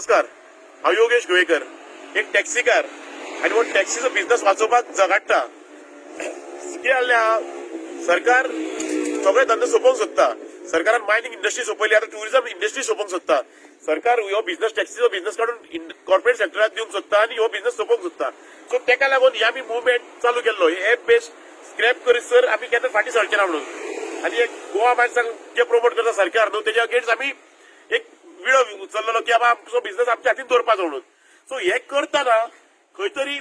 नमस्कार, हांव योगेश गोवेकर, एक टॅक्सीकार आनी हो टॅक्सीचो बिझनस वाचोवपाक झगडटा. कितें जाल्लें आहा, सरकार सगळे धंदे सोंपोवंक सोदता. सरकारान मायनिंग इंडस्ट्री सोंपयली, आतां टुरिझम इंडस्ट्री सोंपोवंक सोदता. सरकार हो बिझनस, टॅक्सीचो बिझनस काडून कॉर्पोरेट सेक्टराक दिवंक सोदता आनी हो बिझनस सोंपोवंक सोदता. सो तेका लागून ही आमी मुवमेंट चालू केल्लो, हे एप बेस्ड स्क्रॅप करीसर आमी केन्ना फाटीं सरचे ना म्हणून. आनी एक गोवा मायल्सांक जे प्रमोट करता सरकार न्हू, तेज्या अगेन्स्ट आमी एक विडो उचललेलो की बाबा, आमचो बिझनस आमच्या हातीन दवरपाचो म्हणून. सो हे करतना खंय तरी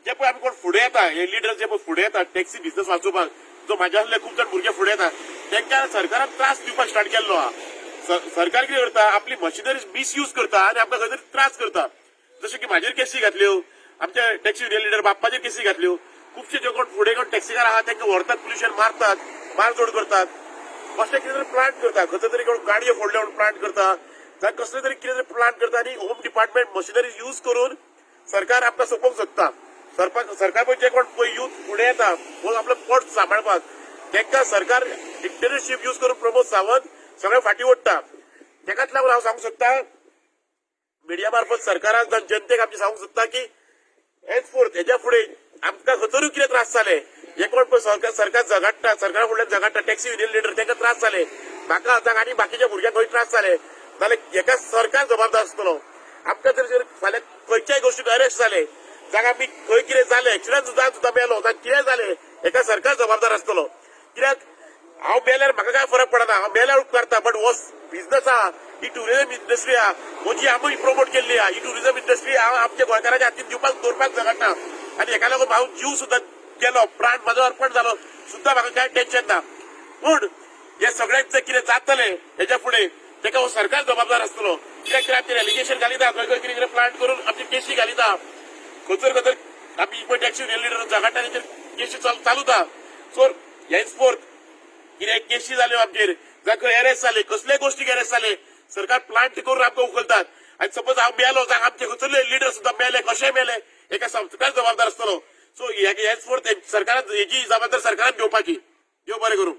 जे पळय आमी कोण फुडें येता, हे लिडर जे पळय फुडें येता टॅक्सी बिझनस वाचोवपाक, जो म्हाज्या असले खूब जाण भुरगे फुडें येता, तांकां सरकारान त्रास दिवपाक स्टार्ट केल्लो आहा. सरकार कितें करता, आपली मशिनरी मिसयूज करता आनी आमकां खंय तरी त्रास करता. जशें की म्हाजेर केसी घातल्यो, आमच्या टॅक्सी युनियन लिडर बाप्पाचेर केसी घातल्यो. खुबशे जे कोण फुडें कोण टॅक्सीकार आहा, तांकां व्हरतात पुलिशन, मारतात, मारझोड करतात. कसले कितें तरी प्लांट करता, खंयचो तरी कोण गाडयो फोडल्यो म्हणून प्लांट करता, जावं कसले तरी कितें तरी प्लांट करता. आनी होम डिपार्टमेंट मशिनरी यूज करून सरकार आमकां सोंपोवंक सोदता. सरकार सरकार पळय, जे कोण पळय यूथ फुडें येता हो आपलो पोट सांबाळपाक, तांकां सरकार डिक्टेटरशीप यूज करून प्रमोद सावंत सगळें फाटीं ओडटा. तेकाच लागून हांव सांगूंक सोदता मिडिया मार्फत सरकाराक जावं जनतेक आमचे सांगूंक सोदता की हेन्सफोर्थ, हेज्या फुडें आमकां खंयतरूय कितें त्रास जाले, हे कोण पळय सरकार सरकार झगडटा, सरकारा फुडल्यान झगडटा टॅक्सी युनियन लिडर, तांकां त्रास जाले, म्हाका आतां आनी बाकीच्या भुरग्यांक खंय त्रास जाले जाल्यार हेका सरकार जबाबदार आसतलो. आमकां जर फाल्यां खंयच्याय गोश्टीक अरेस्ट जाले, जाका आमी खंय कितें जालें, एक्सिडंट सुद्दां सुद्दां मेलो जावं कितें जालें, हेका सरकार जबाबदार आसतलो. कित्याक हांव मेल्यार म्हाका काय फरक पडना, हांव मेल्यार उपकारता. बट हो बिझनस आहा, ही टुरिझम इंडस्ट्री आहा, हो जी आमी प्रमोट केल्ली आहा, ही टुरिझम इंडस्ट्री हांव आमच्या गोंयकाराच्या हातीन दिवपाक दवरपाक झगडटा. आनी हेका लागून हांव जीव सुद्दां गेलो, प्राण म्हाजो अर्पण जालो सुद्दां म्हाका कांय टेन्शन ना. पूण हे सगळ्यांचे कितें जातलें हेच्या फुडें, तेका हो सरकार जबाबदार आसतलो. कित्याक कितें आमचेर एलिगेशन घालिता, खंय खंय कितें कितें प्लांट करून आमची केशी घालिता. खंयसर खंयसर आमी पळय टॅक्सी युनियन लिडर झगडटा, तेचेर केशी चालूच आहा. सो हेन्सफोर्थ कितें केशी जाल्यो आमचेर, जावं खंय अरेस्ट जाले, कसलेय गोश्टीक अरेस्ट जाले, सरकार प्लांट करून आमकां उखलतात. आनी सपोज हांव मेलो, जावं आमचे खंयसरले लिडर सुद्दां मेले, कशेय मेले, हेका सरकार जबाबदार आसतलो. सो हेन्सफोर्थ सरकारान हेजी जबाबदार सरकारान घेवपाची. देव बरें करूं.